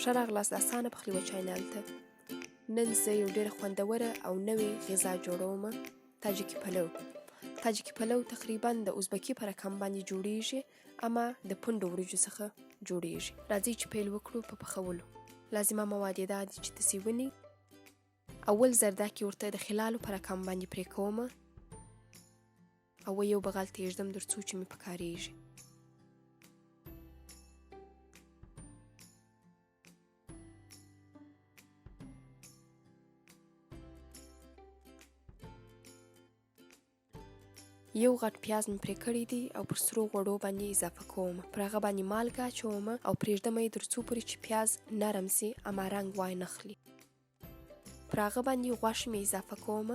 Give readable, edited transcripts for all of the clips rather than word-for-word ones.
ښه راغلاست اسانه پخلی و چینل ته. نن زه یو ډیره خوندوره او نوې غذا جوړوم، تاجکي پلو. تاجکي پلو تقریبا د ازبکي په رقم باندې جوړیږي، اما د پنډو وریجو څخه جوړیږي. راځئ چې پیل وکړو په پخولو. لازمه مواد یې دا دي چې تاسې ونی اول زردکې ورته د خلالو په رقم باندې پرې کوم او یو بغل ته یې ږدم تر څو چې مې پکارېږي. یو غټ پیاز مې پرې کړی دی او پر سرو غوړو باندې اضافه کوم. پر هغه باندې مالګه اچوم او پرېږدم یې تر څو پورې چې پیاز نرم سي اما رنګ وای نخلي. پر هغه باندې غوښې مې اضافه کوم.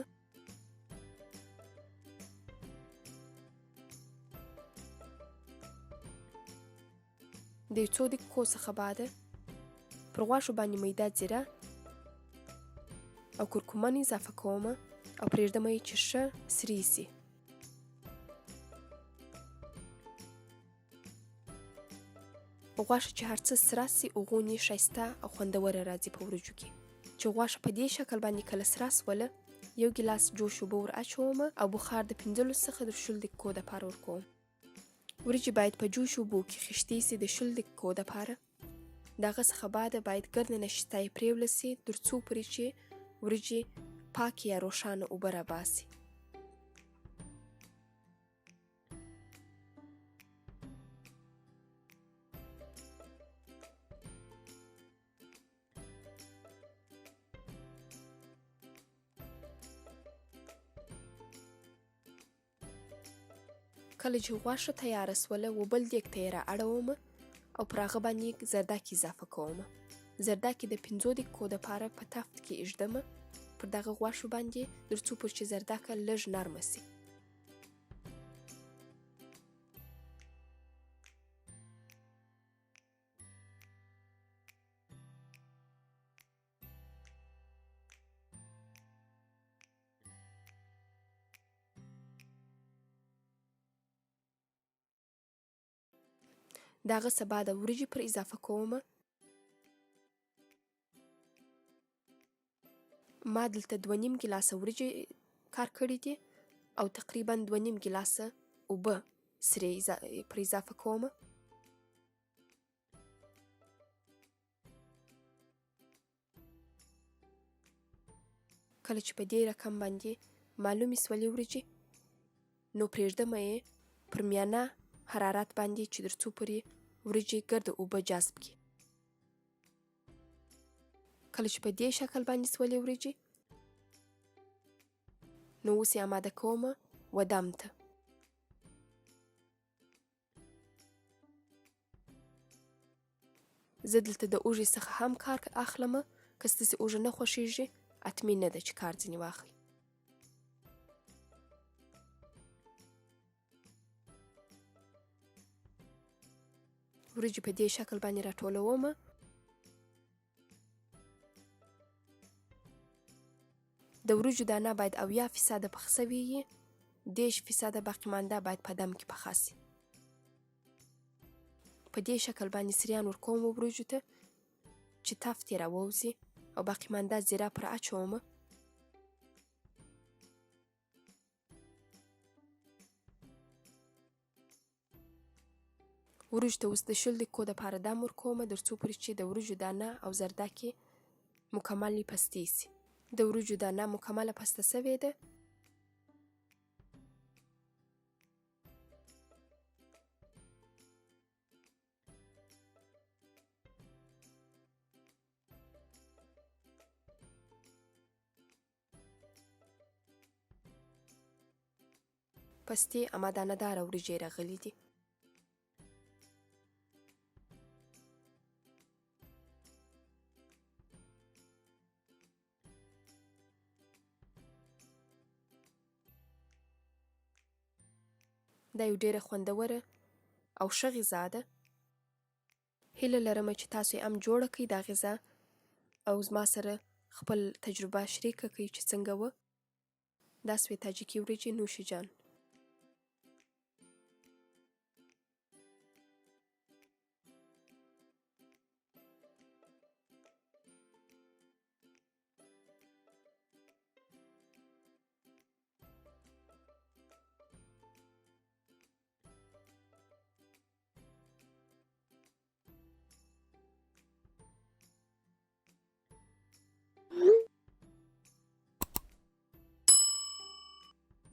د یو څو دقیقو څخه بعد پر غوښو باندې میده زیره او کرکمن اضافه کوم او پرېږدم یې چې ښه سرې سي. غوښه چې هر څه سره سي اوغونې ښایسته او خوندوره راځي په وریجو کې. چې غوښه په دې شکل باندې کله سره سوله، یو ګیلاس جوش اوبه ور اچوم او بخار د 15 څخه تر 20 دقیقو دپاره ورکوم. وریجې باید په جوش اوبو کې خیشتې سي د 20 دقیقو دپاره. د هغه څخه بعد باید ګرده نشته یې پرېوله سي تر څو پورې چې وریجې پاکې یا روښانه اوبه راباسي. کله چې غوښه تیاره سوله و بل دیګ ته یې را اړوم او پر هغه باندې زردکې اضافه کوم. زردکې د 5 دقیقو دپاره په تفت کې ایږدم پر دغه غوښو باندې تر څو پورې چې زردکه لږ نرمه سي. د هغه څه بعد وریجې پر اضافه کوم. ما دلته 2.5 ګیلاسه وریجې کار کړي دي او تقریبا 2.5 ګیلاسه اوبه سرې پر اضافه کوم. کله چې په دې رقم باندې معلومې سولې وریجې، نو پرېږدمه یې پر میانه حرارت باندې چې تر څو پورې وریجې ګرده اوبه جذب کړي. کله چې په دې شکل باندې سولې وریجې، نو اوس یې اماده کوم و دم ته. زه دلته د اوږې څخه هم کار اخلم. که ستاسې اوږه نه خوښیږي حتمي نه ده چې کار ځینې واخلئ. وریجې په دې شکل باندې راټولوم. د وریجو دانه باید 70% پخه سوې وي، 30% باقي مانده باید په دم کې پخه سي. په دې شکل باندې سریان ورکوم وریجو ته چې تفت یې راووځي او باقي مانده زیره پر اچوم. وریجو ته اوس د 20 دقیقو دپاره دم ورکوم تر څو پورې چې د وریجو دانه او زردکې مکملې پستې سي. د وریجو دانه مکمله پسته سوې ده. پستې اما دانه داره وریجې راغلي دي. دا یو ډیره خوندوره او ښه غذا ده. هیله لرم چې تاسو یې هم جوړه کړئ دا غذا او زما سره خپل تجربه شریکه کړئ چې څنګه وه. دا سوې تاجکي وریجې. نوش جان.